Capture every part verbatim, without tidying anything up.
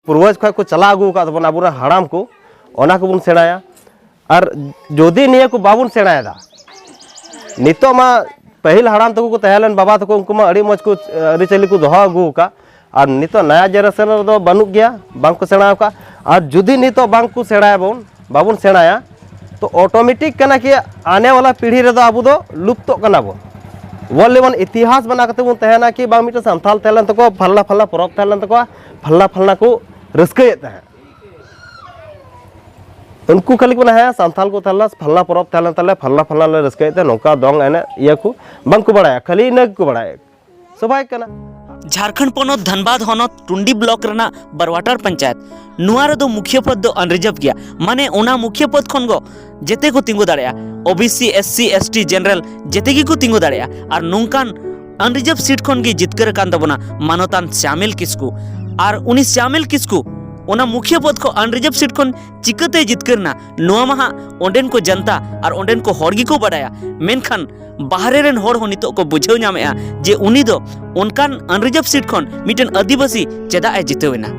ᱯᱩᱨᱵᱚᱡᱽ ᱠᱷᱚᱱ ᱠᱚ ᱪᱟᱞᱟᱣ ᱟᱹᱜᱩ ᱟᱠᱟᱫ ᱛᱟᱵᱚᱱᱟ ᱟᱵᱚᱨᱮᱱ ᱦᱟᱲᱟᱢ ᱠᱚ, ᱚᱱᱟ ᱠᱚᱵᱚᱱ ᱥᱮᱬᱟᱭᱟ᱾ ᱟᱨ ᱡᱩᱫᱤ ᱱᱤᱭᱟᱹ ᱠᱚ ᱵᱟᱵᱚᱱ ᱥᱮᱬᱟᱭᱮᱫᱟ, ᱱᱤᱛᱚᱜ ᱢᱟ ᱯᱟᱹᱦᱤᱞ ᱦᱟᱲᱟᱢ ᱛᱟᱠᱚ ᱠᱚ ᱛᱟᱦᱮᱸ ᱞᱮᱱ, ᱵᱟᱵᱟ ᱛᱟᱠᱚ, ᱩᱱᱠᱩ ᱢᱟ ᱟᱹᱰᱤ ᱢᱚᱡᱽ ᱠᱚ, ᱟᱹᱨᱤᱪᱟᱹᱞᱤ ᱠᱚ ᱫᱚᱦᱚ ᱟᱹᱜᱩ ᱟᱠᱟᱫ᱾ ᱟᱨ ᱱᱤᱛᱚᱜ ᱱᱟᱭᱟ ᱡᱮᱱᱟᱨᱮᱥᱚᱱ ᱨᱮᱫᱚ ᱵᱟᱹᱱᱩᱜ ᱜᱮᱭᱟ, ᱵᱟᱝ ᱠᱚ ᱥᱮᱬᱟ ᱟᱠᱟᱫ᱾ ᱟᱨ ᱡᱩᱫᱤ ᱱᱤᱛᱚᱜ ᱵᱟᱝ ᱠᱚ ᱥᱮᱬᱟᱭᱟᱵᱚᱱ, ᱵᱟᱵᱚᱱ ᱥᱮᱬᱟᱭᱟ, ᱛᱚ ᱚᱴᱳᱢᱮᱴᱤᱠ ᱠᱟᱱᱟ ᱠᱤ ᱟᱱᱮ ᱣᱟᱞᱟ ᱯᱤᱲᱦᱤ ᱨᱮᱫᱚ ᱟᱵᱚ ᱫᱚ ᱞᱩᱯᱛᱚᱜ ᱠᱟᱱᱟ ᱵᱚᱱ᱾ ᱵᱚᱞ ᱡᱮᱢᱚᱱ ᱤᱛᱤᱦᱟᱥ ᱵᱮᱱᱟᱣ ᱠᱟᱛᱮ ᱵᱚᱱ ᱛᱟᱦᱮᱱᱟ ᱠᱤ ᱵᱟᱝ ᱢᱤᱫᱴᱮᱱ ᱥᱟᱱᱛᱟᱞ ᱛᱟᱦᱮᱸ ᱞᱮᱱ ᱛᱟᱠᱚᱣᱟ, ᱯᱷᱟᱞᱱᱟ ᱯᱷᱟᱞᱱᱟ ᱯᱚᱨᱚᱵᱽ ᱛᱟᱦᱮᱸ ᱞᱮᱱ ᱛᱟᱠᱚᱣᱟ, ᱯᱷᱟᱞᱱᱟ ᱯᱷᱟᱞᱱᱟ ᱠᱚ ᱨᱟᱹᱥᱠᱟᱹᱭᱮᱫ ᱛᱟᱦᱮᱸᱫ᱾ ᱩᱱᱠᱩ ᱠᱷᱟᱹᱞᱤ ᱠᱚ ᱢᱮᱱᱟ, "ᱦᱮᱸ, ᱥᱟᱱᱛᱟᱞ ᱠᱚ ᱛᱟᱦᱮᱸ ᱞᱮᱱᱟ, ᱯᱷᱟᱞᱱᱟ ᱯᱚᱨᱚᱵᱽ ᱛᱟᱦᱮᱸ ᱞᱮᱱ ᱛᱟᱞᱮᱭᱟ, ᱯᱷᱟᱞᱱᱟ ᱯᱷᱟᱞᱱᱟ ᱞᱮ ᱨᱟᱹᱥᱠᱟᱹᱭᱮᱫ ᱛᱟᱦᱮᱸᱫ, ᱱᱚᱝᱠᱟ ᱫᱚᱝ ᱮᱱᱮᱡ ᱤᱭᱟᱹ ᱠᱚ", ᱵᱟᱝ ᱠᱚ ᱵᱟᱲᱟᱭᱟ, ᱠᱷᱟᱹᱞᱤ ᱤᱱᱟᱹ ᱜᱮᱠᱚ ᱵᱟᱲᱟᱭᱟ᱾ ᱥᱚᱵᱷᱟᱭ ᱠᱟᱱᱟ᱾ ᱡᱷᱟᱨᱠᱷᱚᱸᱰ ᱯᱚᱱᱚᱛ ᱫᱷᱟᱱᱵᱟᱫᱽ ᱦᱚᱱᱚᱛ ᱴᱩᱱᱰᱤ ᱵᱞᱚᱠ ᱨᱮᱱᱟᱜ ᱵᱟᱨᱣᱟᱴᱟᱨ ᱯᱚᱧᱪᱟᱭᱮᱛ, ᱱᱚᱣᱟ ᱨᱮᱫᱚ ᱢᱩᱠᱷᱤᱭᱟᱹ ᱯᱚᱫᱽ ᱫᱚ ᱟᱱᱨᱤᱡᱟᱨᱵᱷ ᱜᱮᱭᱟ᱾ ᱢᱟᱱᱮ ᱚᱱᱟ ᱢᱩᱠᱷᱤᱭᱟᱹ ᱯᱚᱫᱽ ᱠᱷᱚᱱ ᱜᱚ ᱡᱮᱛᱮ ᱠᱚ ᱛᱤᱸᱜᱩ ᱫᱟᱲᱮᱭᱟᱜᱼᱟ᱾ ᱳᱵᱤᱥᱤ, ᱮᱥᱥᱤ, ᱮᱥᱴᱤ, ᱡᱮᱱᱟᱨᱮᱞ ᱡᱮᱛᱮ ᱜᱮᱠᱚ ᱛᱤᱸᱜᱩ ᱫᱟᱲᱮᱭᱟᱜᱼᱟ᱾ ᱟᱨ ᱱᱚᱝᱠᱟᱱ ᱟᱱᱨᱤᱡᱟᱨᱵᱷ ᱥᱤᱴ ᱠᱷᱚᱱ ᱜᱮ ᱡᱤᱛᱠᱟᱹᱨ ᱟᱠᱟᱱ ᱛᱟᱵᱚᱱᱟ ᱢᱟᱱᱚᱛᱟᱱ ᱥᱭᱟᱢᱤᱞ ᱠᱤᱥᱠᱩ᱾ ᱟᱨ ᱩᱱᱤ ᱥᱭᱟᱢᱤᱞ ᱠᱤᱥᱠᱩ ᱚᱱᱟ ᱢᱩᱠᱷᱤᱭᱟᱹ ᱯᱚᱫᱽ ᱠᱷᱚᱱ ᱟᱱᱨᱤᱡᱟᱨᱵᱷ ᱥᱤᱴ ᱠᱷᱚᱱ ᱪᱤᱠᱟᱹᱛᱮᱭ ᱡᱤᱛᱠᱟᱹᱨ ᱮᱱᱟ, ᱱᱚᱣᱟ ᱢᱟ ᱦᱟᱸᱜ ᱚᱸᱰᱮᱱ ᱠᱚ ᱡᱚᱱᱛᱟ ᱟᱨ ᱚᱸᱰᱮᱱ ᱠᱚ ᱦᱚᱲ ᱜᱮᱠᱚ ᱵᱟᱰᱟᱭᱟ᱾ ᱢᱮᱱᱠᱷᱟᱱ ᱵᱟᱦᱨᱮ ᱨᱮᱱ ᱦᱚᱲ ᱦᱚᱸ ᱱᱤᱛᱚᱜ ᱠᱚ ᱵᱩᱡᱷᱟᱹᱣ ᱧᱟᱢᱮᱜᱼᱟ ᱡᱮ ᱩᱱᱤ ᱫᱚ ᱚᱱᱠᱟᱱ ᱟᱱᱨᱤᱡᱟᱨᱵᱷ ᱥᱤᱴ ᱠᱷᱚᱱ ᱢᱤᱫᱴᱮᱱ ᱟᱹᱫᱤᱵᱟᱹᱥᱤ ᱪᱮᱫᱟᱜ ᱮ ᱡᱤᱛᱟᱹᱣ ᱮᱱᱟ᱾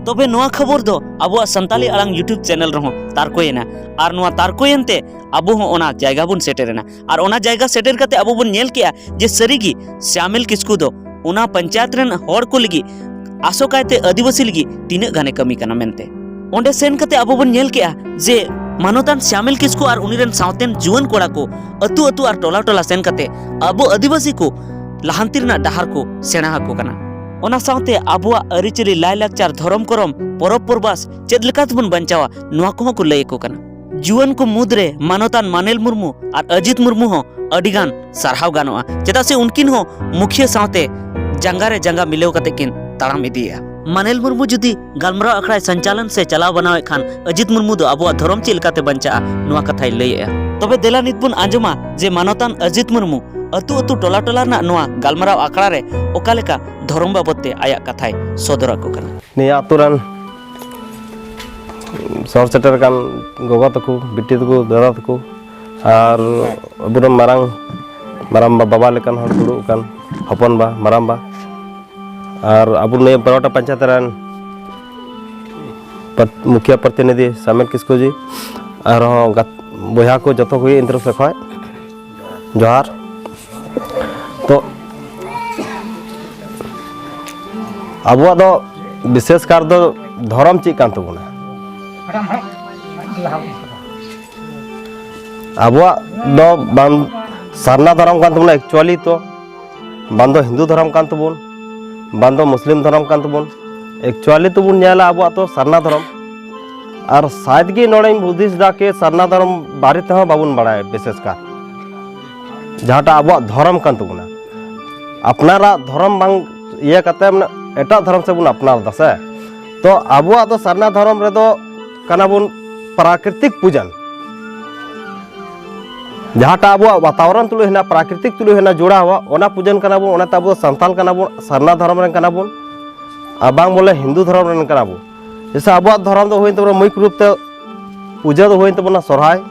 ᱛᱚᱵᱮ ᱱᱚᱣᱟ ᱠᱷᱚᱵᱚᱨ ᱫᱚ ᱟᱵᱚᱣᱟᱜ ᱥᱟᱱᱛᱟᱞᱤ ᱟᱲᱟᱝ YouTube ᱪᱮᱱᱮᱞ ᱨᱮᱦᱚᱸ ᱛᱟᱨᱠᱚᱭᱮᱱᱟ᱾ ᱟᱨ ᱱᱚᱣᱟ ᱛᱟᱨᱠᱚᱭᱮᱱ ᱛᱮ ᱟᱵᱚ ᱦᱚᱸ ᱚᱱᱟ ᱡᱟᱭᱜᱟ ᱵᱚᱱ ᱥᱮᱴᱮᱨᱮᱱᱟ᱾ ᱟᱨ ᱚᱱᱟ ᱡᱟᱭᱜᱟ ᱥᱮᱴᱮᱨ ᱠᱟᱛᱮ ᱟᱵᱚ ᱵᱚᱱ ᱧᱮᱞ ᱠᱮᱜᱼᱟ ᱡᱮ ᱥᱟᱹᱨᱤᱜᱮ ᱥᱭᱟᱢᱤᱞ ᱠᱤᱥᱠᱩ ᱫᱚ ᱚᱱᱟ ᱯᱚᱧᱪᱟᱭᱮᱛ ᱨᱮᱱ ᱦᱚᱲ ᱠᱚ ᱞᱟᱹᱜᱤᱫ, ᱟᱥᱚᱠᱟᱭᱛᱮ ᱟᱹᱫᱤᱵᱟᱹᱥᱤ ᱞᱟᱹᱜᱤᱫ ᱛᱤᱱᱟᱹᱜ ᱜᱟᱱᱮ ᱠᱟᱹᱢᱤ ᱠᱟᱱᱟ ᱢᱮᱱᱛᱮ᱾ ᱚᱸᱰᱮ ᱥᱮᱱ ᱠᱟᱛᱮ ᱟᱵᱚ ᱵᱚᱱ ᱧᱮᱞ ᱠᱮᱜᱼᱟ ᱡᱮ ᱢᱟᱱᱚᱛᱟᱱ ᱥᱭᱟᱢᱤᱞ ᱠᱤᱥᱠᱩ ᱟᱨ ᱩᱱᱤ ᱨᱮᱱ ᱥᱟᱶᱛᱮᱱ ᱡᱩᱣᱟᱹᱱ ᱠᱚᱲᱟ ᱠᱚ ᱟᱹᱛᱩ ᱟᱹᱛᱩ ᱟᱨ ᱴᱚᱞᱟ ᱴᱚᱞᱟ ᱥᱮᱱ ᱠᱟᱛᱮ ᱟᱵᱚ ᱟᱹᱫᱤᱵᱟᱹᱥᱤ ᱠᱚ ᱞᱟᱦᱟᱱᱛᱤ ᱨᱮᱱᱟᱜ ᱰᱟᱦᱟᱨ ᱠᱚ ᱥᱮᱬᱟ ᱟᱠᱚ ᱠᱟᱱᱟ᱾ ᱚᱱᱟ ᱥᱟᱶᱛᱮ ᱟᱵᱚᱣᱟᱜ ᱟᱹᱨᱤᱪᱟᱹᱞᱤ, ᱞᱟᱭᱼᱞᱟᱠᱪᱟᱨ, ᱫᱷᱚᱨᱚᱢ ᱠᱚᱨᱚᱢ, ᱯᱚᱨᱚᱵᱽ ᱯᱚᱨᱵᱟᱥ ᱪᱮᱫ ᱞᱮᱠᱟ ᱛᱮᱵᱚᱱ ᱵᱟᱧᱪᱟᱣᱟ, ᱱᱚᱣᱟ ᱠᱚᱦᱚᱸ ᱠᱚ ᱞᱟᱹᱭ ᱟᱠᱚ ᱠᱟᱱᱟ᱾ ᱡᱩᱣᱟᱹᱱ ᱠᱚ ᱢᱩᱫᱽᱨᱮ ᱢᱟᱱᱚᱛᱟᱱ ᱢᱟᱱᱮᱞ ᱢᱩᱨᱢᱩ ᱟᱨ ᱟᱡᱤᱛ ᱢᱩᱨᱢᱩ ᱦᱚᱸ ᱟᱹᱰᱤᱜᱟᱱ ᱥᱟᱨᱦᱟᱣ ᱜᱟᱱᱚᱜᱼᱟ, ᱪᱮᱫᱟᱜ ᱥᱮ ᱩᱱᱠᱤᱱ ᱦᱚᱸ ᱢᱩᱠᱷᱤᱭᱟᱹ ᱥᱟᱶᱛᱮ ᱡᱟᱸᱜᱟ ᱨᱮ ᱡᱟᱸᱜᱟ ᱢᱤᱞᱟᱹᱣ ᱠᱟᱛᱮ ᱠᱤᱱ ᱛᱟᱲᱟᱢ ᱤᱫᱤᱭᱮᱫᱼᱟ᱾ ᱢᱟᱱᱮᱞ ᱢᱩᱨᱢᱩ ᱡᱩᱫᱤ ᱜᱟᱞᱢᱟᱨᱟᱣ ᱟᱠᱷᱲᱟᱭ ᱥᱚᱧᱪᱟᱞᱚᱱ ᱥᱮ ᱪᱟᱞᱟᱣ ᱵᱟᱱᱟᱣᱮᱫ ᱠᱷᱟᱱ, ᱟᱡᱤᱛ ᱢᱩᱨᱢᱩ ᱫᱚ ᱟᱵᱚᱣᱟᱜ ᱫᱷᱚᱨᱚᱢ ᱪᱮᱫ ᱞᱮᱠᱟᱛᱮ ᱵᱟᱧᱪᱟᱜᱼᱟ, ᱱᱚᱣᱟ ᱠᱟᱛᱷᱟᱭ ᱞᱟᱹᱭᱮᱫᱼᱟ᱾ ᱛᱚᱵᱮ ᱫᱮᱞᱟ ᱱᱤᱛ ᱵᱚᱱ ᱟᱸᱡᱚᱢᱟ ᱡᱮ ᱢᱟᱱᱚᱛᱟᱱ ᱟᱡᱤᱛ ᱢᱩᱨᱢᱩ ᱟᱹᱛᱩ ᱟᱹᱛᱩ ᱴᱚᱞᱟ ᱴᱚᱞᱟ ᱨᱮᱱᱟᱜ ᱱᱚᱣᱟ ᱜᱟᱞᱢᱟᱨᱟᱣ ᱟᱠᱷᱲᱟ ᱨᱮ ᱚᱠᱟ ᱞᱮᱠᱟ ᱫᱷᱚᱨᱚᱢ ᱵᱟᱵᱚᱫ ᱛᱮ ᱟᱭᱟᱜ ᱠᱟᱛᱷᱟᱭ ᱥᱚᱫᱚᱨ ᱟᱠᱚ ᱠᱟᱱᱟ᱾ ᱱᱤᱭᱟᱹ ᱟᱹᱛᱩ ᱨᱮᱱ ᱥᱚᱦᱚᱨ ᱥᱮᱴᱮᱨ ᱟᱠᱟᱱ ᱜᱚᱜᱚ ᱛᱟᱠᱚ, ᱵᱤᱴᱤ ᱛᱟᱠᱚ, ᱫᱟᱫᱟ ᱛᱟᱠᱚ, ᱟᱨ ᱟᱵᱚᱨᱮᱱ ᱢᱟᱨᱟᱝ, ᱢᱟᱨᱟᱝ ᱵᱟ-, ᱵᱟᱵᱟ ᱞᱮᱠᱟᱱ ᱦᱚᱲ ᱫᱩᱲᱩᱵ ᱟᱠᱟᱱ ᱦᱚᱯᱚᱱ ᱵᱟ, ᱢᱟᱨᱟᱝ ᱵᱟ, ᱟᱨ ᱟᱵᱚ ᱱᱤᱭᱟᱹ ᱵᱟᱨᱣᱟᱴᱟ ᱯᱚᱧᱪᱟᱭᱮᱛ ᱨᱮᱱ ᱯᱨᱚᱛ- ᱢᱩᱠᱷᱤᱭᱟᱹ ᱯᱨᱚᱛᱤᱱᱤᱫᱷᱤ ᱥᱟᱢᱤᱨ ᱠᱤᱥᱠᱩ ᱡᱤ, ᱟᱨᱦᱚᱸ ᱜᱟᱛ- ᱵᱚᱭᱦᱟ ᱠᱚ ᱡᱚᱛᱚ ᱠᱚᱜᱮ ᱤᱧ ᱛᱚᱨᱚᱯ ᱥᱮᱫ ᱠᱷᱚᱱ ᱡᱚᱦᱟᱨ᱾ ᱛᱚ ᱟᱵᱚᱣᱟᱜ ᱫᱚ ᱵᱤᱥᱮᱥ ᱠᱟᱨ ᱫᱚ ᱫᱷᱚᱨᱚᱢ ᱪᱮᱫ ᱠᱟᱱ ᱛᱟᱵᱚᱱᱟ? ᱟᱵᱚᱣᱟᱜ ᱫᱚ ᱵᱟᱝ ᱥᱟᱨᱱᱟ ᱫᱷᱚᱨᱚᱢ ᱠᱟᱱ ᱛᱟᱵᱚᱱᱟ ᱮᱠᱪᱩᱭᱟᱞᱤ, ᱛᱚ ᱵᱟᱝ ᱫᱚ ᱦᱤᱱᱫᱩ ᱫᱷᱚᱨᱚᱢ ᱠᱟᱱ ᱛᱟᱵᱚᱱ, ᱵᱟᱝ ᱫᱚ ᱢᱩᱥᱞᱤᱢ ᱫᱷᱚᱨᱚᱢ ᱠᱟᱱ ᱛᱟᱵᱚᱱ᱾ ᱮᱠᱪᱩᱭᱟᱞᱤ ᱛᱚᱵᱚᱱ ᱧᱮᱞᱟ ᱟᱵᱚᱣᱟᱜ ᱫᱚ ᱥᱟᱨᱱᱟ ᱫᱷᱚᱨᱚᱢ᱾ ᱟᱨ ᱥᱟᱭᱫ ᱜᱮ ᱱᱚᱰᱮᱧ ᱦᱩᱫᱤᱥ ᱫᱟ ᱠᱤ ᱥᱟᱨᱱᱟ ᱫᱷᱚᱨᱚᱢ ᱵᱟᱨᱮ ᱛᱮᱦᱚᱸ ᱵᱟᱵᱚᱱ ᱵᱟᱲᱟᱭᱟ ᱵᱤᱥᱮᱥ ᱠᱟᱨ, ᱡᱟᱦᱟᱸᱴᱟᱜ ᱟᱵᱚᱣᱟᱜ ᱫᱷᱚᱨᱚᱢ ᱠᱟᱱ ᱛᱟᱵᱚᱱᱟ᱾ ᱟᱯᱱᱟᱨᱟᱜ ᱫᱷᱚᱨᱚᱢ ᱵᱟᱝ ᱤᱭᱟᱹ ᱠᱟᱛᱮ, ᱢᱟᱱᱮ, ᱮᱴᱟᱜ ᱫᱷᱚᱨᱚᱢ ᱥᱮᱫ ᱵᱚᱱ ᱟᱯᱱᱟᱨ ᱫᱟ ᱥᱮ᱾ ᱛᱚ ᱟᱵᱚᱣᱟᱜ ᱫᱚ ᱥᱟᱨᱱᱟ ᱫᱷᱚᱨᱚᱢ ᱨᱮᱫᱚ ᱠᱟᱱᱟ ᱵᱚᱱ ᱯᱨᱟᱠᱨᱤᱛᱤᱠ ᱯᱩᱡᱟᱹᱱ᱾ ᱡᱟᱦᱟᱸᱴᱟᱜ ᱟᱵᱚᱣᱟᱜ ᱵᱟᱛᱟᱵᱚᱨᱚᱱ ᱛᱩᱞᱩᱡ ᱦᱮᱱᱟᱜ, ᱯᱨᱟᱠᱨᱤᱛᱤᱠ ᱛᱩᱞᱩᱡ ᱦᱮᱱᱟᱜ ᱡᱚᱲᱟᱣ, ᱚᱱᱟ ᱯᱩᱡᱟᱹᱱ ᱠᱟᱱᱟ ᱵᱚᱱ, ᱚᱱᱟᱛᱮ ᱟᱵᱚ ᱫᱚ ᱥᱟᱱᱛᱟᱞ ᱠᱟᱱᱟ ᱵᱚᱱ, ᱥᱟᱨᱱᱟ ᱫᱷᱚᱨᱚᱢ ᱨᱮᱱ ᱠᱟᱱᱟ ᱵᱚᱱ, ᱟᱨ ᱵᱟᱝ ᱵᱚᱞᱮ ᱦᱤᱱᱫᱩ ᱫᱷᱚᱨᱚᱢ ᱨᱮᱱ ᱠᱟᱱᱟ ᱵᱚᱱ᱾ ᱡᱮᱭᱥᱮ ᱟᱵᱚᱣᱟᱜ ᱫᱷᱚᱨᱚᱢ ᱫᱚ ᱦᱩᱭᱮᱱ ᱛᱟᱵᱚᱱᱟ ᱢᱩᱠᱷ ᱨᱩᱯ ᱛᱮ ᱯᱩᱡᱟᱹ ᱫᱚ ᱦᱩᱭᱮᱱ ᱛᱟᱵᱚᱱᱟ ᱥᱚᱨᱦᱟᱭ,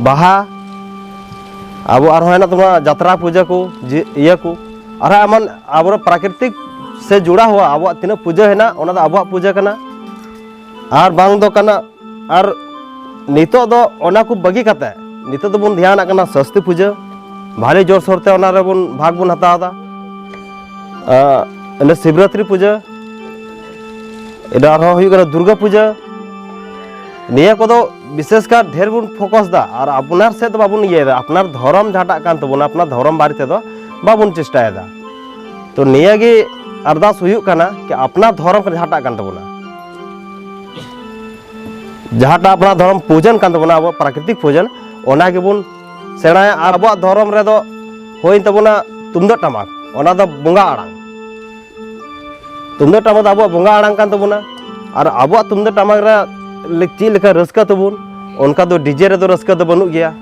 ᱵᱟᱦᱟ, ᱟᱵᱚ ᱟᱨᱦᱚᱸ ᱦᱮᱱᱟᱜ ᱛᱟᱵᱚᱱᱟ ᱡᱟᱛᱨᱟ ᱯᱩᱡᱟᱹ ᱠᱚ, ᱡᱮ ᱤᱭᱟᱹ ᱠᱚ, ᱟᱨᱦᱚᱸ ᱮᱢᱟᱱ ᱟᱵᱚ ᱯᱨᱟᱠᱨᱤᱛᱤᱠ ᱥᱮ ᱡᱚᱲᱟᱣ ᱦᱩᱭᱩᱜᱼᱟ, ᱟᱵᱚᱣᱟᱜ ᱛᱤᱱᱟᱹᱜ ᱯᱩᱡᱟᱹ ᱦᱮᱱᱟᱜ, ᱚᱱᱟ ᱫᱚ ᱟᱵᱚᱣᱟᱜ ᱯᱩᱡᱟᱹ ᱠᱟᱱᱟ᱾ ᱟᱨ ᱵᱟᱝ ᱫᱚ ᱠᱟᱱᱟ, ᱟᱨ ᱱᱤᱛᱚᱜ ᱫᱚ ᱚᱱᱟ ᱠᱚ ᱵᱟᱹᱜᱤ ᱠᱟᱛᱮ ᱱᱤᱛᱚᱜ ᱫᱚᱵᱚᱱ ᱫᱷᱮᱭᱟᱱᱟᱜ ᱠᱟᱱᱟ ᱥᱟᱥᱛᱤ ᱯᱩᱡᱟᱹ, ᱵᱷᱟᱞᱮ ᱡᱳᱨ ᱥᱳᱨ ᱛᱮ ᱚᱱᱟ ᱨᱮᱵᱚᱱ ᱵᱷᱟᱜᱽ ᱵᱚᱱ ᱦᱟᱛᱟᱣ ᱮᱫᱟ᱾ ᱟᱸ, ᱤᱱᱟᱹ ᱥᱤᱵᱨᱟᱛᱨᱤ ᱯᱩᱡᱟᱹ, ᱤᱱᱟᱹ ᱟᱨᱦᱚᱸ ᱦᱩᱭᱩᱜ ᱠᱟᱱᱟ ᱫᱩᱨᱜᱟᱹ ᱯᱩᱡᱟᱹ᱾ ᱱᱤᱭᱟᱹ ᱠᱚᱫᱚ ᱵᱤᱥᱮᱥ ᱠᱟᱨ ᱰᱷᱮᱨ ᱵᱚᱱ ᱯᱷᱳᱠᱟᱥ ᱮᱫᱟ, ᱟᱨ ᱟᱯᱱᱟᱨ ᱥᱮᱫ ᱫᱚ ᱵᱟᱵᱚᱱ ᱤᱭᱟᱹᱭᱮᱫᱟ᱾ ᱟᱯᱱᱟᱨ ᱫᱷᱚᱨᱚᱢ ᱡᱟᱦᱟᱸᱴᱟᱜ ᱠᱟᱱ ᱛᱟᱵᱚᱱᱟ, ᱟᱯᱱᱟᱨ ᱫᱷᱚᱨᱚᱢ ᱵᱟᱨᱮ ᱛᱮᱫᱚ ᱵᱟᱵᱚᱱ ᱪᱮᱥᱴᱟᱭᱮᱫᱟ᱾ ᱛᱚ ᱱᱤᱭᱟᱹ ᱜᱮ ᱟᱨᱫᱟᱥ ᱦᱩᱭᱩᱜ ᱠᱟᱱᱟ ᱠᱤ ᱟᱯᱱᱟᱨ ᱫᱷᱚᱨᱚᱢ ᱠᱟᱱᱟ ᱡᱟᱦᱟᱸᱴᱟᱜ ᱠᱟᱱ ᱛᱟᱵᱚᱱᱟ, ᱡᱟᱦᱟᱸᱴᱟᱜ ᱟᱯᱱᱟᱨ ᱫᱷᱚᱨᱚᱢ ᱯᱩᱡᱟᱹᱱ ᱠᱟᱱ ᱛᱟᱵᱚᱱᱟ, ᱟᱵᱚᱣᱟᱜ ᱯᱨᱟᱠᱨᱤᱛᱤᱠ ᱯᱩᱡᱟᱹᱱ, ᱚᱱᱟ ᱜᱮᱵᱚᱱ ᱥᱮᱬᱟᱭᱟ᱾ ᱟᱨ ᱟᱵᱚᱣᱟᱜ ᱫᱷᱚᱨᱚᱢ ᱨᱮᱫᱚ ᱦᱩᱭᱮᱱ ᱛᱟᱵᱚᱱᱟ ᱛᱩᱢᱫᱟᱹᱜ ᱴᱟᱢᱟᱠ, ᱚᱱᱟ ᱫᱚ ᱵᱚᱸᱜᱟ ᱟᱲᱟᱝ᱾ ᱛᱩᱢᱫᱟᱹᱜ ᱴᱟᱢᱟᱠ ᱫᱚ ᱟᱵᱚᱣᱟᱜ ᱵᱚᱸᱜᱟ ᱟᱲᱟᱝ ᱠᱟᱱ ᱛᱟᱵᱚᱱᱟ᱾ ᱟᱨ ᱟᱵᱚᱣᱟᱜ ᱛᱩᱢᱫᱟᱹᱜ ᱴᱟᱢᱟᱠ ᱨᱮ ᱞᱮ-, ᱪᱮᱫ ᱞᱮᱠᱟ ᱨᱟᱹᱥᱠᱟᱹ ᱛᱟᱵᱚᱱ, ᱚᱱᱠᱟ ᱫᱚ ᱰᱤᱡᱮ ᱨᱮᱫᱚ ᱨᱟᱹᱥᱠᱟᱹ ᱫᱚ ᱵᱟᱹᱱᱩᱜ ᱜᱮᱭᱟ᱾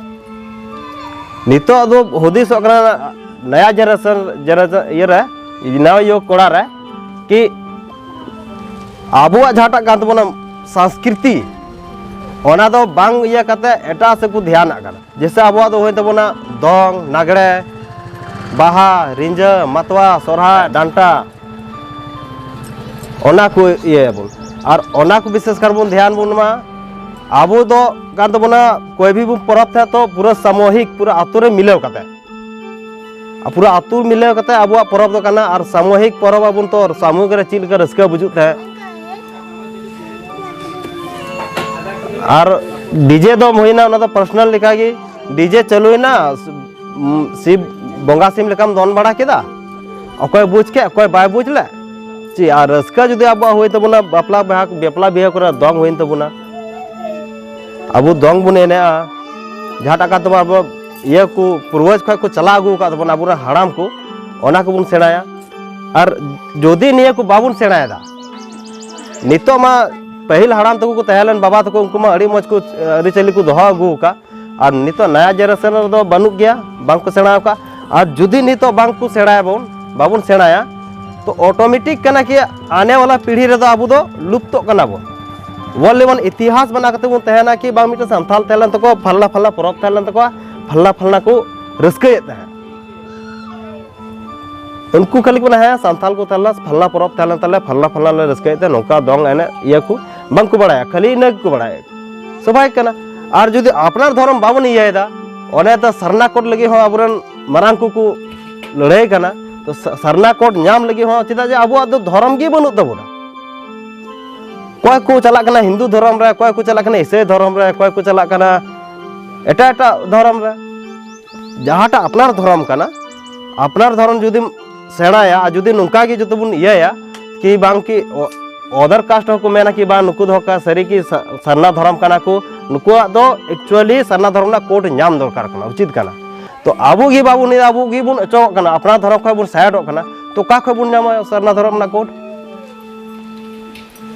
ᱱᱤᱛᱚᱜ ᱫᱚ ᱦᱩᱫᱤᱥᱚᱜ ᱠᱟᱱᱟ ᱱᱟᱭᱟ ᱡᱮᱱᱟᱨᱮᱥᱚᱱ, ᱡᱮᱱᱟᱨᱮᱥᱚᱱ ᱤᱭᱟᱹ ᱨᱮ, ᱱᱟᱣᱟ ᱤᱭᱟᱹ ᱠᱚᱲᱟ ᱨᱮ, ᱠᱤ ᱟᱵᱚᱣᱟᱜ ᱡᱟᱦᱟᱸᱴᱟᱜ ᱠᱟᱱ ᱛᱟᱵᱚᱱᱟ ᱥᱚᱝᱥᱠᱨᱤᱛᱤ, ᱚᱱᱟ ᱫᱚ ᱵᱟᱝ ᱤᱭᱟᱹ ᱠᱟᱛᱮ ᱮᱴᱟᱜ ᱥᱮᱫ ᱠᱚ ᱫᱷᱮᱭᱟᱱᱟᱜ ᱠᱟᱱᱟ᱾ ᱡᱮᱭᱥᱮ ᱟᱵᱚᱣᱟᱜ ᱫᱚ ᱦᱩᱭᱮᱱ ᱛᱟᱵᱚᱱᱟ ᱫᱚᱝ, ᱞᱟᱜᱽᱲᱮ, ᱵᱟᱦᱟ, ᱨᱤᱸᱡᱟᱹ, ᱢᱟᱛᱣᱟᱨ, ᱥᱚᱨᱦᱟᱭ, ᱰᱟᱱᱴᱟ, ᱚᱱᱟ ᱠᱚ ᱤᱭᱟᱹᱭᱟᱵᱚᱱ᱾ ᱟᱨ ᱚᱱᱟ ᱠᱚ ᱵᱤᱥᱮᱥ ᱠᱟᱨ ᱵᱚᱱ ᱫᱷᱮᱭᱟᱱ ᱵᱚᱱ ᱮᱢᱟ᱾ ᱟᱵᱚ ᱫᱚ ᱠᱟᱱ ᱛᱟᱵᱚᱱᱟ, ᱠᱚᱭ ᱵᱷᱤ ᱵᱚᱱ ᱯᱚᱨᱚᱵᱽ ᱛᱟᱦᱮᱸ ᱛᱚ ᱯᱩᱨᱟᱹ ᱥᱟᱢᱩᱦᱤᱠ, ᱯᱩᱨᱟᱹ ᱟᱹᱛᱩ ᱨᱮ ᱢᱤᱞᱟᱹᱣ ᱠᱟᱛᱮ, ᱟᱨ ᱯᱩᱨᱟᱹ ᱟᱹᱛᱩ ᱢᱤᱞᱟᱹᱣ ᱠᱟᱛᱮ ᱟᱵᱚᱣᱟᱜ ᱯᱚᱨᱚᱵᱽ ᱫᱚ ᱠᱟᱱᱟ᱾ ᱟᱨ ᱥᱟᱢᱩᱦᱤᱠ ᱯᱚᱨᱚᱵᱽ ᱟᱵᱚᱱ ᱛᱚ ᱥᱟᱢᱩᱦᱤᱠ ᱨᱮ ᱪᱮᱫ ᱞᱮᱠᱟ ᱨᱟᱹᱥᱠᱟᱹ ᱵᱩᱡᱩᱜ ᱛᱟᱦᱮᱸᱫ᱾ ᱟᱨ ᱰᱤᱡᱮ ᱫᱚ ᱦᱩᱭᱱᱟ, ᱚᱱᱟ ᱫᱚ ᱯᱟᱨᱥᱚᱱᱟᱞ ᱞᱮᱠᱟᱜᱮ᱾ ᱰᱤᱡᱮ ᱪᱟᱹᱞᱩᱭᱮᱱᱟ, ᱥᱤᱵ ᱵᱚᱸᱜᱟ ᱥᱤᱢ ᱞᱮᱠᱟᱢ ᱫᱚᱱ ᱵᱟᱲᱟ ᱠᱮᱫᱟ, ᱚᱠᱚᱭ ᱵᱩᱡᱽ ᱠᱮᱫ, ᱚᱠᱚᱭ ᱵᱟᱭ ᱵᱩᱡᱽ ᱞᱮᱫ᱾ ᱪᱮᱫ ᱟᱨ ᱨᱟᱹᱥᱠᱟᱹ ᱡᱩᱫᱤ ᱟᱵᱚᱣᱟᱜ ᱦᱩᱭ ᱛᱟᱵᱚᱱᱟ, ᱵᱟᱯᱞᱟ ᱵᱤᱦᱟ, ᱵᱟᱯᱞᱟ ᱵᱤᱦᱟᱹ ᱠᱚᱨᱮ ᱫᱚᱝ ᱦᱩᱭᱮᱱ ᱛᱟᱵᱚᱱᱟ, ᱟᱵᱚ ᱫᱚᱝ ᱵᱚᱱ ᱮᱱᱮᱡᱼᱟ, ᱡᱟᱦᱟᱸᱴᱟᱜ ᱠᱟᱱ ᱛᱟᱵᱚᱱᱟ ᱟᱵᱚ ᱤᱭᱟᱹ ᱠᱚ ᱯᱩᱨᱵᱚᱡᱽ ᱠᱷᱚᱱ ᱠᱚ ᱪᱟᱞᱟᱣ ᱟᱹᱜᱩ ᱟᱠᱟᱫ ᱛᱟᱵᱚᱱᱟ ᱟᱵᱚᱨᱮᱱ ᱦᱟᱲᱟᱢ ᱠᱚ, ᱚᱱᱟ ᱠᱚᱵᱚᱱ ᱥᱮᱬᱟᱭᱟ᱾ ᱟᱨ ᱡᱩᱫᱤ ᱱᱤᱭᱟᱹ ᱠᱚ ᱵᱟᱵᱚᱱ ᱥᱮᱬᱟᱭᱮᱫᱟ, ᱱᱤᱛᱚᱜ ᱢᱟ ᱯᱟᱹᱦᱤᱞ ᱦᱟᱲᱟᱢ ᱛᱟᱠᱚ ᱠᱚ ᱛᱟᱦᱮᱸ ᱞᱮᱱ, ᱵᱟᱵᱟ ᱛᱟᱠᱚ, ᱩᱱᱠᱩ ᱢᱟ ᱟᱹᱰᱤ ᱢᱚᱡᱽ ᱠᱚ ᱟᱹᱨᱤᱪᱟᱹᱞᱤ ᱠᱚ ᱫᱚᱦᱚ ᱟᱹᱜᱩ ᱟᱠᱟᱫ᱾ ᱟᱨ ᱱᱤᱛᱚᱜ ᱱᱟᱭᱟ ᱡᱮᱱᱟᱨᱮᱥᱚᱱ ᱨᱮᱫᱚ ᱵᱟᱹᱱᱩᱜ ᱜᱮᱭᱟ, ᱵᱟᱝ ᱠᱚ ᱥᱮᱬᱟ ᱟᱠᱟᱫ᱾ ᱟᱨ ᱡᱩᱫᱤ ᱱᱤᱛᱚᱜ ᱵᱟᱝ ᱠᱚ ᱥᱮᱬᱟᱭᱟᱵᱚᱱ, ᱵᱟᱵᱚᱱ ᱥᱮᱬᱟᱭᱟ, ᱛᱚ ᱚᱴᱳᱢᱮᱴᱤᱠ ᱠᱟᱱᱟ ᱠᱤ ᱟᱱᱮ ᱣᱟᱞᱟ ᱯᱤᱲᱦᱤ ᱨᱮᱫᱚ ᱟᱵᱚ ᱫᱚ ᱞᱩᱯᱛᱚᱜ ᱠᱟᱱᱟ ᱵᱚᱱ᱾ ᱵᱚᱞᱮ ᱵᱚᱱ ᱤᱛᱤᱦᱟᱥ ᱵᱮᱱᱟᱣ ᱠᱟᱛᱮ ᱵᱚᱱ ᱛᱟᱦᱮᱱᱟ ᱠᱤ ᱵᱟᱝ ᱢᱤᱫᱴᱮᱱ ᱥᱟᱱᱛᱟᱞ ᱛᱟᱦᱮᱸ ᱞᱮᱱ ᱛᱟᱠᱚᱣᱟ, ᱯᱷᱟᱞᱱᱟ ᱯᱷᱟᱞᱱᱟ ᱯᱚᱨᱚᱵᱽ ᱛᱟᱦᱮᱸ ᱞᱮᱱ ᱛᱟᱠᱚᱣᱟ, ᱯᱷᱟᱞᱱᱟ ᱯᱷᱟᱞᱱᱟ ᱠᱚ ᱨᱟᱹᱥᱠᱟᱹᱭᱮᱫ ᱛᱟᱦᱮᱸᱫ᱾ ᱩᱱᱠᱩ ᱠᱷᱟᱹᱞᱤ ᱠᱚ ᱢᱮᱱᱟ, "ᱦᱮᱸ, ᱥᱟᱱᱛᱟᱞ ᱠᱚ ᱛᱟᱦᱮᱸ ᱞᱮᱱᱟ, ᱯᱷᱟᱞᱱᱟ ᱯᱚᱨᱚᱵᱽ ᱛᱟᱦᱮᱸ ᱞᱮᱱ ᱛᱟᱞᱮᱭᱟ, ᱯᱷᱟᱞᱱᱟ ᱯᱷᱟᱞᱱᱟ ᱞᱮ ᱨᱟᱹᱥᱠᱟᱹᱭᱮᱫ ᱛᱟᱦᱮᱸᱫ, ᱱᱚᱝᱠᱟ ᱫᱚᱝ ᱮᱱᱮᱡ ᱤᱭᱟᱹ ᱠᱚ", ᱵᱟᱝ ᱠᱚ ᱵᱟᱲᱟᱭᱟ, ᱠᱷᱟᱹᱞᱤ ᱤᱱᱟᱹ ᱜᱮᱠᱚ ᱵᱟᱲᱟᱭᱟ᱾ ᱥᱚᱵᱷᱟᱭ ᱠᱟᱱᱟ᱾ ᱟᱨ ᱡᱩᱫᱤ ᱟᱯᱱᱟᱨ ᱫᱷᱚᱨᱚᱢ ᱵᱟᱵᱚᱱ ᱤᱭᱟᱹᱭᱮᱫᱟ, ᱚᱱᱮ ᱛᱚ ᱥᱟᱨᱱᱟ ᱠᱳᱰ ᱞᱟᱹᱜᱤᱫ ᱦᱚᱸ ᱟᱵᱚᱨᱮᱱ ᱢᱟᱨᱟᱝ ᱠᱚᱠᱚ ᱞᱟᱹᱲᱦᱟᱹᱭ ᱠᱟᱱᱟ᱾ ᱛᱚ ᱥᱟ-, ᱥᱟᱨᱱᱟ ᱠᱳᱰ ᱧᱟᱢ ᱞᱟᱹᱜᱤᱫ ᱦᱚᱸ, ᱪᱮᱫᱟᱜ ᱡᱮ ᱟᱵᱚᱣᱟᱜ ᱫᱚ ᱫᱷᱚᱨᱚᱢ ᱜᱮ ᱵᱟᱹᱱᱩᱜ ᱛᱟᱵᱚᱱᱟ᱾ ᱚᱠᱚᱭ ᱠᱚ ᱪᱟᱞᱟᱜ ᱠᱟᱱᱟ ᱦᱤᱱᱫᱩ ᱫᱷᱚᱨᱚᱢ ᱨᱮ, ᱚᱠᱚᱭ ᱠᱚ ᱪᱟᱞᱟᱜ ᱠᱟᱱᱟ ᱤᱥᱟᱹᱭ ᱫᱷᱚᱨᱚᱢ ᱨᱮ, ᱚᱠᱚᱭ ᱠᱚ ᱪᱟᱞᱟᱜ ᱠᱟᱱᱟ ᱮᱴᱟᱜ ᱮᱴᱟᱜ ᱫᱷᱚᱨᱚᱢ ᱨᱮ᱾ ᱡᱟᱦᱟᱸᱴᱟᱜ ᱟᱯᱱᱟᱨ ᱫᱷᱚᱨᱚᱢ ᱠᱟᱱᱟ, ᱟᱯᱱᱟᱨ ᱫᱷᱚᱨᱚᱢ ᱡᱩᱫᱤᱢ ᱥᱮᱬᱟᱭᱟ ᱟᱨ ᱡᱩᱫᱤ ᱱᱚᱝᱠᱟ ᱜᱮ ᱡᱚᱛᱚ ᱵᱚᱱ ᱤᱭᱟᱹᱭᱟ ᱠᱤ ᱵᱟᱝ ᱠᱤ ᱚ-, other caste ᱦᱚᱸᱠᱚ ᱢᱮᱱᱟ ᱠᱤ ᱵᱟᱝ, ᱱᱩᱠᱩ ᱫᱚ ᱠᱟ-, ᱥᱟᱹᱨᱤ ᱜᱮ ᱥᱟ-, ᱥᱟᱨᱱᱟ ᱫᱷᱚᱨᱚᱢ ᱠᱟᱱᱟ ᱠᱚ, ᱱᱩᱠᱩᱣᱟᱜ ᱫᱚ actually ᱥᱟᱨᱱᱟ ᱫᱷᱚᱨᱚᱢ ᱨᱮᱱᱟᱜ ᱠᱳᱰ ᱧᱟᱢ ᱫᱚᱨᱠᱟᱨ ᱠᱟᱱᱟ, ᱩᱪᱤᱛ ᱠᱟᱱᱟ᱾ ᱛᱚ ᱟᱵᱚ ᱜᱮ ᱵᱟᱵᱚᱱ ᱤᱭᱟᱹ, ᱟᱵᱚ ᱜᱮᱵᱚᱱ ᱚᱪᱚᱜᱚᱜ ᱠᱟᱱᱟ, ᱟᱯᱱᱟᱨ ᱫᱷᱚᱨᱚᱢ ᱠᱷᱚᱱ ᱵᱚᱱ ᱥᱟᱭᱤᱰᱚᱜ ᱠᱟᱱᱟ, ᱛᱚ ᱚᱠᱟ ᱠᱷᱚᱱ ᱵᱚᱱ ᱧᱟᱢᱟ ᱥᱟᱨᱱᱟ ᱫᱷᱚᱨᱚᱢ ᱨᱮᱱᱟᱜ ᱠᱳᱰ?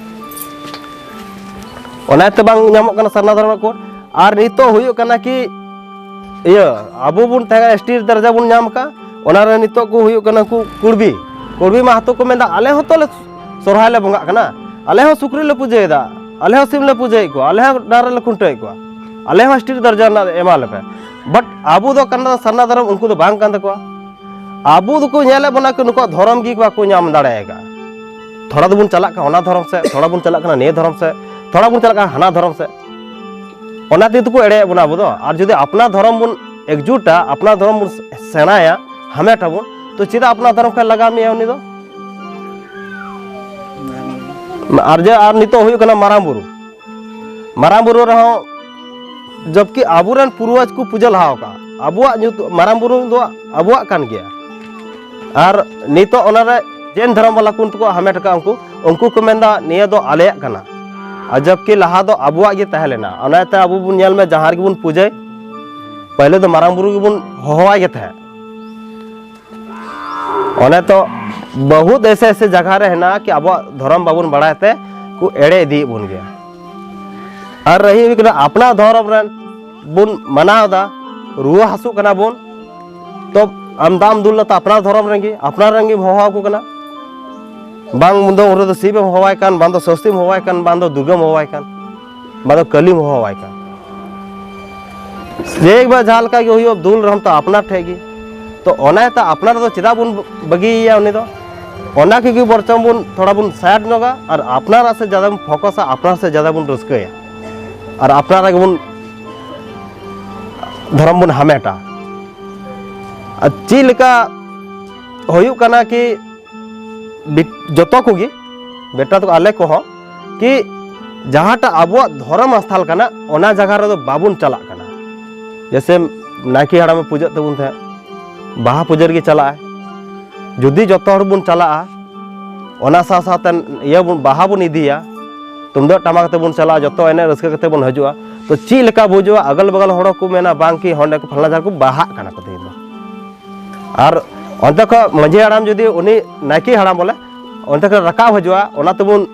ᱚᱱᱟᱛᱮ ᱵᱟᱝ ᱧᱟᱢᱚᱜ ᱠᱟᱱᱟ ᱥᱟᱨᱱᱟ ᱫᱷᱚᱨᱚᱢ ᱨᱮᱱᱟᱜ ᱠᱳᱰ᱾ ᱟᱨ ᱱᱤᱛᱚᱜ ᱦᱩᱭᱩᱜ ᱠᱟᱱᱟ ᱠᱤ, ᱤᱭᱟᱹ, ᱟᱵᱚ ᱵᱚᱱ ᱛᱟᱦᱮᱸ ᱠᱟᱱᱟ, ᱮᱥ ᱴᱤ ᱫᱟᱨᱡᱟ ᱵᱚᱱ ᱧᱟᱢ ᱟᱠᱟᱫ, ᱚᱱᱟ ᱨᱮ ᱱᱤᱛᱚᱜ ᱠᱚ ᱦᱩᱭᱩᱜ ᱠᱟᱱᱟ ᱠᱚ ᱠᱩᱲᱵᱤ᱾ ᱠᱩᱲᱵᱤ ᱢᱟᱦᱟᱛᱚ ᱠᱚ ᱢᱮᱱᱫᱟ, "ᱟᱞᱮ ᱦᱚᱸ ᱛᱚ ᱞᱮ ᱥᱚᱨᱦᱟᱭ ᱞᱮ ᱵᱚᱸᱜᱟᱜ ᱠᱟᱱᱟ, ᱟᱞᱮ ᱦᱚᱸ ᱥᱩᱠᱨᱤ ᱞᱮ ᱯᱩᱡᱟᱹᱭᱮᱫᱟ, ᱟᱞᱮ ᱦᱚᱸ ᱥᱤᱢ ᱞᱮ ᱯᱩᱡᱟᱹᱭᱮᱫ ᱠᱚᱣᱟ, ᱟᱞᱮ ᱦᱚᱸ ᱰᱟᱝᱨᱟ ᱞᱮ ᱠᱷᱩᱱᱴᱟᱹᱣᱮᱫ ᱠᱚᱣᱟ, ᱟᱞᱮ ᱦᱚᱸ ᱮᱥ ᱴᱤ ᱫᱟᱨᱡᱟ ᱨᱮᱱᱟᱜ ᱮᱢᱟ ᱞᱮᱯᱮ᱾" But ᱟᱵᱚ ᱫᱚ ᱠᱟᱱᱟ ᱥᱟᱨᱱᱟ ᱫᱷᱚᱨᱚᱢ, ᱩᱱᱠᱩ ᱫᱚ ᱵᱟᱝ ᱠᱟᱱ ᱛᱟᱠᱚᱣᱟ᱾ ᱟᱵᱚ ᱫᱚᱠᱚ ᱧᱮᱞᱮᱫ ᱵᱚᱱᱟ ᱠᱚ, ᱱᱩᱠᱩᱣᱟᱜ ᱫᱷᱚᱨᱚᱢ ᱜᱮ ᱵᱟᱠᱚ ᱧᱟᱢ ᱫᱟᱲᱮᱭᱟᱜᱼᱟ᱾ ᱛᱷᱚᱲᱟ ᱫᱚᱵᱚᱱ ᱪᱟᱞᱟᱜ ᱠᱟᱱᱟ ᱚᱱᱟ ᱫᱷᱚᱨᱚᱢ ᱥᱮᱫ, ᱛᱷᱚᱲᱟ ᱵᱚᱱ ᱪᱟᱞᱟᱜ ᱠᱟᱱᱟ ᱱᱤᱭᱟᱹ ᱫᱷᱚᱨᱚᱢ ᱥᱮᱫ, ᱛᱷᱚᱲᱟ ᱵᱚᱱ ᱪᱟᱞᱟᱜ ᱠᱟᱱᱟ ᱦᱟᱱᱟ ᱫᱷᱚᱨᱚᱢ ᱥᱮᱫ᱾ ᱚᱱᱟ ᱛᱮᱜᱮ ᱛᱚᱠᱚ ᱮᱲᱮᱭᱮᱫ ᱵᱚᱱᱟ ᱟᱵᱚ ᱫᱚ᱾ ᱟᱨ ᱡᱩᱫᱤ ᱟᱯᱱᱟᱨ ᱫᱷᱚᱨᱚᱢ ᱵᱚᱱ ᱮᱠᱡᱩᱴᱟ, ᱟᱯᱱᱟᱨ ᱫᱷᱚᱨᱚᱢ ᱵᱚᱱ ᱥᱮᱬᱟᱭᱟ, ᱦᱟᱢᱮᱴ ᱟᱵᱚᱱ, ᱛᱚ ᱪᱮᱫᱟᱜ ᱟᱯᱱᱟᱨ ᱫᱷᱚᱨᱚᱢ ᱠᱷᱚᱱ ᱞᱟᱜᱟᱣ ᱢᱮᱭᱟ ᱩᱱᱤ ᱫᱚ? ᱟᱨ ᱡᱮ, ᱟᱨ ᱱᱤᱛᱚᱜ ᱦᱩᱭᱩᱜ ᱠᱟᱱᱟ ᱢᱟᱨᱟᱝ ᱵᱩᱨᱩ᱾ ᱢᱟᱨᱟᱝ ᱵᱩᱨᱩ ᱨᱮᱦᱚᱸ, ᱡᱚᱵᱠᱤ ᱟᱵᱚᱨᱮᱱ ᱯᱩᱨᱵᱚᱡᱽ ᱠᱚ ᱯᱩᱡᱟᱹ ᱞᱟᱦᱟ ᱟᱠᱟᱫ, ᱟᱵᱚᱣᱟᱜ ᱧᱩᱛᱩᱢ, ᱢᱟᱨᱟᱝ ᱵᱩᱨᱩ ᱫᱚ ᱟᱵᱚᱣᱟᱜ ᱠᱟᱱ ᱜᱮᱭᱟ᱾ ᱟᱨ ᱱᱤᱛᱚᱜ ᱚᱱᱟᱨᱮ ᱡᱮᱱ ᱫᱷᱚᱨᱚᱢ ᱵᱟᱞᱟ ᱠᱚ ᱩᱱᱠᱩ ᱠᱚ ᱦᱟᱢᱮᱴ ᱟᱠᱟᱫ, ᱩᱱᱠᱩ, ᱩᱱᱠᱩ ᱠᱚ ᱢᱮᱱᱫᱟ ᱱᱤᱭᱟᱹ ᱫᱚ ᱟᱞᱮᱭᱟᱜ ᱠᱟᱱᱟ᱾ ᱟᱨ ᱡᱚᱵᱠᱤ ᱞᱟᱦᱟ ᱫᱚ ᱟᱵᱚᱣᱟᱜ ᱜᱮ ᱛᱟᱦᱮᱸ ᱞᱮᱱᱟ᱾ ᱚᱱᱟᱛᱮ ᱟᱵᱚ ᱵᱚᱱ ᱧᱮᱞ ᱢᱮ, ᱡᱟᱦᱟᱸ ᱨᱮᱜᱮ ᱵᱚᱱ ᱯᱩᱡᱟᱹᱭ, ᱯᱟᱦᱞᱮ ᱫᱚ ᱢᱟᱨᱟᱝ ᱵᱩᱨᱩ ᱜᱮᱵᱚᱱ ᱦᱚᱦᱚᱣᱟᱭ ᱜᱮ ᱛᱟᱦᱮᱸᱫ᱾ ᱚᱱᱮ ᱛᱚ ᱵᱚᱦᱩᱛ ᱮᱥᱮ ᱮᱥᱮ ᱡᱟᱭᱜᱟ ᱨᱮ ᱦᱮᱱᱟᱜᱼᱟ ᱠᱤ ᱟᱵᱚᱣᱟᱜ ᱫᱷᱚᱨᱚᱢ ᱵᱟᱵᱚᱱ ᱵᱟᱲᱟᱭ ᱛᱮ ᱠᱚ ᱮᱲᱮ ᱤᱫᱤᱭᱮᱫ ᱵᱚᱱ ᱜᱮᱭᱟ᱾ ᱟᱨ ᱨᱟᱹᱦᱤ ᱦᱩᱭᱩᱜ ᱠᱟᱱᱟ ᱟᱯᱱᱟᱨ ᱫᱷᱚᱨᱚᱢ ᱨᱮᱱ ᱵᱚᱱ ᱢᱟᱱᱟᱣ ᱮᱫᱟ, ᱨᱩᱣᱟᱹ ᱦᱟᱹᱥᱩᱜ ᱠᱟᱱᱟ ᱵᱚᱱ, ᱛᱚ ᱟᱢ ᱫᱟᱜ ᱮᱢ ᱫᱩᱞ ᱞᱮᱫᱟ ᱟᱯᱱᱟᱨ ᱫᱷᱚᱨᱚᱢ ᱨᱮᱱ ᱜᱮ, ᱟᱯᱱᱟᱨ ᱨᱮᱱ ᱜᱮᱢ ᱦᱚᱦᱚ ᱟᱠᱚ ᱠᱟᱱᱟ᱾ ᱵᱟᱝ ᱫᱚ ᱩᱱ ᱨᱮᱫᱚ ᱥᱤᱵ ᱮᱢ ᱦᱚᱦᱚᱣᱟᱭ ᱠᱟᱱ, ᱵᱟᱝ ᱫᱚ ᱥᱚᱥᱛᱤᱢ ᱦᱚᱦᱚᱣᱟᱭ ᱠᱟᱱ, ᱵᱟᱝ ᱫᱚ ᱫᱩᱨᱜᱟᱹᱢ ᱦᱚᱦᱚᱣᱟᱭ ᱠᱟᱱ, ᱵᱟᱝ ᱫᱚ ᱠᱟᱹᱞᱤᱢ ᱦᱚᱦᱚᱣᱟᱭ ᱠᱟᱱ᱾ ᱥᱮ ᱮᱠᱵᱟᱨ ᱡᱟᱦᱟᱸ ᱞᱮᱠᱟ ᱜᱮ ᱦᱩᱭᱩᱜ, ᱫᱩᱞ ᱨᱮᱦᱚᱸ ᱛᱚ ᱟᱯᱱᱟᱨ ᱴᱷᱮᱡ ᱜᱮ᱾ ᱛᱚ ᱚᱱᱟ ᱛᱚ ᱟᱯᱱᱟᱨ ᱫᱚ ᱪᱮᱫᱟᱜ ᱵᱚᱱ ᱵᱟᱹᱜᱤᱭᱮᱭᱟ ᱩᱱᱤ ᱫᱚ? ᱚᱱᱟ ᱠᱚᱜᱮ ᱵᱚᱨᱪᱚᱝ ᱵᱚᱱ ᱛᱷᱚᱲᱟ ᱵᱚᱱ ᱥᱟᱭᱤᱰ ᱧᱚᱜᱟ ᱟᱨ ᱟᱯᱱᱟᱨᱟᱜ ᱥᱮ ᱡᱟᱫᱟ ᱵᱚᱱ ᱯᱷᱳᱠᱟᱥᱟ, ᱟᱯᱱᱟᱨ ᱥᱮ ᱡᱟᱫᱟ ᱵᱚᱱ ᱨᱟᱹᱥᱠᱟᱹᱭᱟ ᱟᱨ ᱟᱯᱱᱟᱨᱟᱜ ᱜᱮᱵᱚᱱ ᱫᱷᱚᱨᱚᱢ ᱵᱚᱱ ᱦᱟᱢᱮᱴᱟ᱾ ᱟᱨ ᱪᱮᱫ ᱞᱮᱠᱟ ᱦᱩᱭᱩᱜ ᱠᱟᱱᱟ ᱠᱤ ᱵᱤ-, ᱡᱚᱛᱚ ᱠᱚᱜᱮ, ᱵᱮᱴᱟ ᱛᱟᱠᱚ, ᱟᱞᱮ ᱠᱚᱦᱚᱸ, ᱠᱤ ᱡᱟᱦᱟᱸᱴᱟᱜ ᱟᱵᱚᱣᱟᱜ ᱫᱷᱚᱨᱚᱢ ᱟᱥᱛᱷᱟᱞ ᱠᱟᱱᱟ, ᱚᱱᱟ ᱡᱟᱭᱜᱟ ᱨᱮᱫᱚ ᱵᱟᱵᱚᱱ ᱪᱟᱞᱟᱜ ᱠᱟᱱᱟ᱾ ᱡᱮᱭᱥᱮ ᱱᱟᱭᱠᱮ ᱦᱟᱲᱟᱢᱮ ᱯᱩᱡᱟᱹᱜ ᱛᱟᱵᱚᱱ ᱛᱟᱦᱮᱸᱫ, ᱵᱟᱦᱟ ᱯᱩᱡᱟᱹ ᱨᱮᱜᱮ ᱪᱟᱞᱟᱜᱼᱟᱭ᱾ ᱡᱩᱫᱤ ᱡᱚᱛᱚ ᱦᱚᱲ ᱵᱚᱱ ᱪᱟᱞᱟᱜᱼᱟ, ᱚᱱᱟ ᱥᱟᱶ ᱥᱟᱶᱛᱮ ᱤᱭᱟᱹ ᱵᱚᱱ, ᱵᱟᱦᱟ ᱵᱚᱱ ᱤᱫᱤᱭᱟ, ᱛᱩᱢᱫᱟᱹᱜ ᱴᱟᱢᱟᱠ ᱛᱮᱵᱚᱱ ᱪᱟᱞᱟᱜᱼᱟ, ᱡᱚᱛᱚ ᱮᱱᱮᱡ ᱨᱟᱹᱥᱠᱟᱹ ᱠᱟᱛᱮ ᱵᱚᱱ ᱦᱤᱡᱩᱜᱼᱟ, ᱛᱚ ᱪᱮᱫ ᱞᱮᱠᱟ ᱵᱩᱡᱩᱜᱼᱟ? ᱟᱜᱟᱞ ᱵᱟᱜᱟᱞ ᱦᱚᱲ ᱠᱚ ᱢᱮᱱᱟ, "ᱵᱟᱝ ᱠᱤ ᱦᱚᱸᱰᱮ ᱠᱚ ᱯᱷᱟᱞᱱᱟ ᱡᱟᱭᱜᱟ ᱠᱚ ᱵᱟᱦᱟᱜ ᱠᱟᱱᱟ ᱠᱚ ᱛᱮᱦᱮᱧ ᱫᱚ?" ᱟᱨ ᱚᱱᱛᱮ ᱠᱷᱚᱱ ᱢᱟᱹᱡᱷᱤ ᱦᱟᱲᱟᱢ ᱡᱩᱫᱤ ᱩᱱᱤ ᱱᱟᱭᱠᱮ ᱦᱟᱲᱟᱢ ᱵᱚᱞᱮ ᱚᱱᱛᱮ ᱠᱷᱚᱱ ᱨᱟᱠᱟᱵ ᱦᱤᱡᱩᱜᱼᱟ, ᱚᱱᱟ ᱛᱮᱵᱚᱱ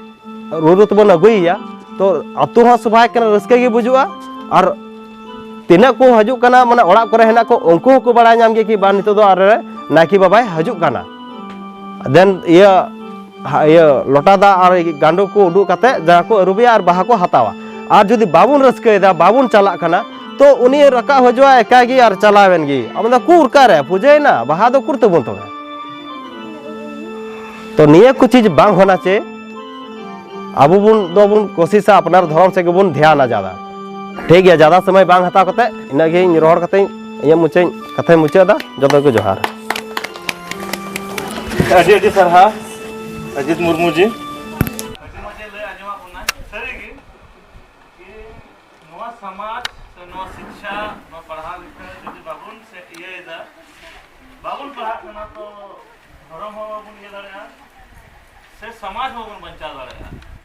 ᱨᱩ ᱨᱩ ᱛᱮᱵᱚᱱ ᱟᱹᱜᱩᱭᱮᱭᱟ, ᱛᱚ ᱟᱹᱛᱩ ᱦᱚᱸ ᱥᱚᱵᱷᱟᱭ ᱠᱟᱱᱟ, ᱨᱟᱹᱥᱠᱟᱹ ᱜᱮ ᱵᱩᱡᱩᱜᱼᱟ᱾ ᱟᱨ ᱛᱤᱱᱟᱹᱜ ᱠᱚ ᱦᱤᱡᱩᱜ ᱠᱟᱱᱟ, ᱢᱟᱱᱮ ᱚᱲᱟᱜ ᱠᱚᱨᱮ ᱦᱮᱱᱟᱜ ᱠᱚ, ᱩᱱᱠᱩ ᱦᱚᱸᱠᱚ ᱵᱟᱲᱟᱭ ᱧᱟᱢ ᱜᱮᱭᱟ ᱠᱤ ᱵᱟᱝ, ᱱᱤᱛᱚᱜ ᱫᱚ ᱟᱨ ᱱᱟᱭᱠᱮ ᱵᱟᱵᱟᱭ ᱦᱤᱡᱩᱜ ᱠᱟᱱᱟ᱾ ᱫᱮᱱ ᱤᱭᱟᱹ, ᱦᱟ-, ᱤᱭᱟᱹ ᱞᱚᱴᱟ ᱫᱟᱜ ᱟᱨ ᱜᱟᱸᱰᱚ ᱠᱚ ᱩᱰᱩᱠ ᱠᱟᱛᱮ ᱡᱟᱦᱟᱸ ᱠᱚ ᱟᱹᱨᱩᱵᱮᱭᱟ ᱟᱨ ᱵᱟᱦᱟ ᱠᱚ ᱦᱟᱛᱟᱣᱟ᱾ ᱟᱨ ᱡᱩᱫᱤ ᱵᱟᱵᱚᱱ ᱨᱟᱹᱥᱠᱟᱹᱭᱮᱫᱟ, ᱵᱟᱵᱚᱱ ᱪᱟᱞᱟᱜ ᱠᱟᱱᱟ, ᱛᱚ ᱩᱱᱤ ᱨᱟᱠᱟᱵ ᱦᱤᱡᱩᱜᱼᱟ ᱮᱠᱟᱭ ᱜᱮ ᱟᱨ ᱪᱟᱞᱟᱣᱮᱱ ᱜᱮ᱾ ᱟᱵᱚ ᱫᱚ ᱠᱚ ᱚᱠᱟᱨᱮ ᱯᱩᱡᱟᱹᱭᱮᱱᱟ, ᱵᱟᱦᱟ ᱫᱚ ᱩᱠᱩᱨ ᱛᱟᱵᱚᱱ ᱛᱚᱵᱮ? ᱛᱚ ᱱᱤᱭᱟᱹ ᱠᱚ ᱪᱤᱡᱽ ᱵᱟᱝ ᱦᱳᱱᱟ ᱪᱟᱦᱤᱭᱮ᱾ ᱟᱵᱚ ᱵᱚᱱ ᱫᱚᱵᱚᱱ ᱠᱳᱥᱤᱥᱟ ᱟᱯᱱᱟᱨ ᱫᱷᱚᱨᱚᱢ ᱥᱮᱫ ᱜᱮᱵᱚᱱ ᱫᱷᱮᱭᱟᱱᱟ ᱡᱟᱫᱟ᱾ ᱴᱷᱤᱠ ᱜᱮᱭᱟ, ᱡᱟᱫᱟ ᱥᱚᱢᱚᱭ ᱵᱟᱝ ᱦᱟᱛᱟᱣ ᱠᱟᱛᱮ ᱤᱱᱟᱹᱜ ᱜᱮ ᱤᱧ ᱨᱚᱲ ᱠᱟᱛᱮ ᱤᱧᱟᱹᱜ ᱢᱩᱪᱟᱹᱫ ᱠᱟᱛᱷᱟᱧ ᱢᱩᱪᱟᱹᱫ ᱮᱫᱟ᱾ ᱡᱚᱛᱚ ᱠᱚ ᱡᱚᱦᱟᱨ᱾ ᱟᱹᱰᱤ ᱟᱹᱰᱤ ᱥᱟᱨᱦᱟᱣ ᱟᱡᱤᱛ ᱢᱩᱨᱢᱩ ᱡᱤ᱾ ᱟᱹᱰᱤ ᱢᱚᱡᱽ ᱮ ᱞᱟᱹᱭ ᱟᱸᱡᱚᱢᱟᱜ ᱵᱚᱱᱟ᱾ ᱥᱟᱹᱨᱤ ᱜᱮ, ᱱᱚᱣᱟ ᱥᱚᱢᱟᱡᱽ ᱥᱮ ᱱᱚᱣᱟ ᱥᱤᱠᱷᱟ, ᱱᱚᱣᱟ ᱯᱟᱲᱦᱟᱣ ᱞᱮᱠᱷᱟᱱ ᱡᱩᱫᱤ ᱵᱟᱵᱚᱱ ᱥᱮ ᱤᱭᱟᱹᱭᱮᱫᱟ, ᱵᱟᱵᱚᱱ ᱯᱟᱲᱦᱟᱜ ᱠᱟᱱᱟ, ᱛᱚ ᱫᱷᱚᱨᱚᱢ ᱦᱚᱸ ᱵᱟᱵᱚᱱ ᱤᱭᱟᱹ ᱫᱟᱲᱮᱭᱟᱜᱼᱟ, ᱥᱮ ᱥᱚᱢᱟᱡᱽ ᱦᱚᱸ ᱵᱟᱵᱚᱱ ᱵᱟᱧᱪᱟᱣ ᱫᱟᱲᱮᱭᱟᱜᱼᱟ᱾